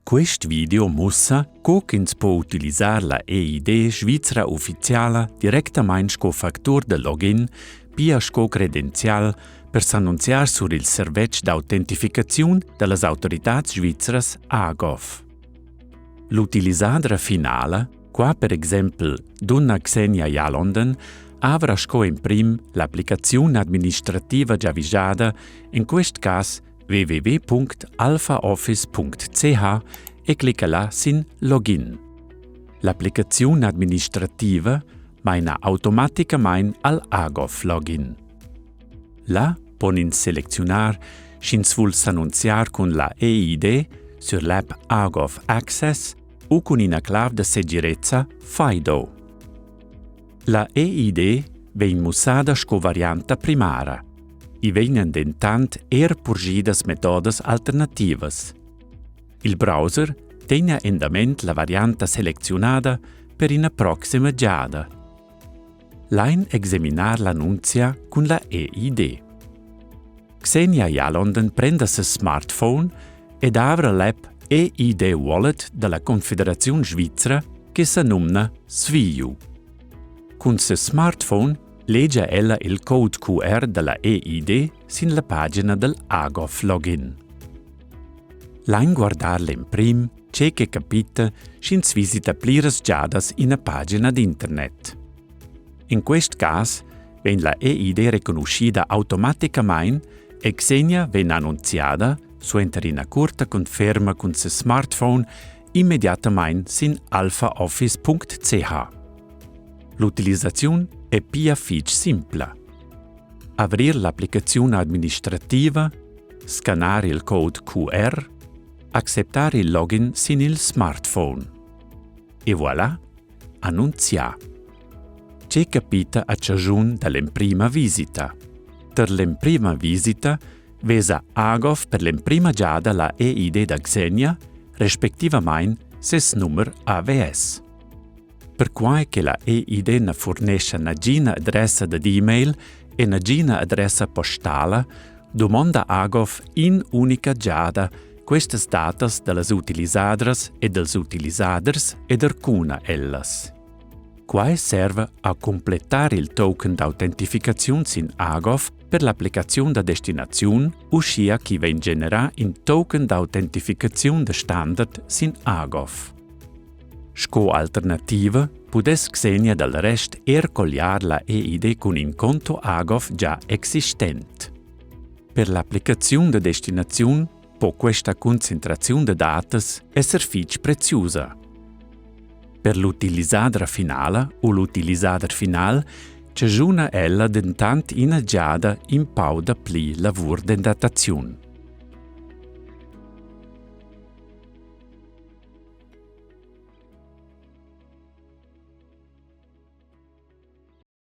Quest video mussa co ch'ins po utilisar la EID svizra uffiziala directamain sco factur da login, pia sco credenzial per s'annunziar sur il servetsch d'autentificaziun da las autoritads svizras AGOV. L'utilisadra finala, qua per exempel dunna Xenia Jalonden, avra sco emprim l'applicaziun administrativa giavischada, en quest cas www.alphaoffice.ch e clicca là sin Login. L'applicaziun administrativa maina automaticamain al AGOV Login. Là pon ins selecziunar, sch'ins vul s'annunziar cun la EID sur l'app AGOV Access u cun ina clav da segirezza FIDO. La EID vegn mussada sco varianta primara. I vegnan dentant er purschidas metodas alternativas. Il browser tegna endament la varianta selecziunada per ina proxima giada. Lain examinar l'annunzia cun la EID. Xenia Jalonden prenda ses smartphone ed avra l'app EID Wallet da la Confederaziun svizra che sa numna Sviu. Cun ses smartphone legia ella il code QR da la EID sin la pagina dal AGOV Login. Lain guardar l'emprim tge che capita sch'ins visita pliras giadas ina pagina d'internet. In quest cas vegn la EID reconuschida automaticamain e Xenia vegn annunziada, suenter ina curta conferma cun ses smartphone, immediatamain sin alphaoffice.ch. L'utilisaziun è pia fitg simpla. Avrir l'applicaziun administrativa, scannar il code QR, acceptar il login sin il smartphone. E voilà, annunzià. Tge capita a chaschun da l'emprima visita? Tar l'emprima visita vesa Agov per l'emprima giada la EID da Xenia, respectivamain ses numer AVS. Perquai che la EID na furnescha nagina adressa dad e-mail e nagina adressa postala, dumonda Agov in'unica giada questas datas da las utilisadras e dals utilisaders ed arcuna ellas. Quai serva a cumplettar il token d'autentificaziun sin AGOV per l'applicaziun da destinaziun, uschia ch'i vegn generà in token d'autentificaziun da standard sin AGOV. Sco alternativa pudess Xenia dal rest er colliar la EID cun in conto AGOV già existent. Per l'applicaziun da destinaziun po questa concentraziun da datas esser fitg preziusa. Per l'utilisadra finala u l'utilisader final chaschuna ella dentant ina giada in pau dapli lavur d'endataziun.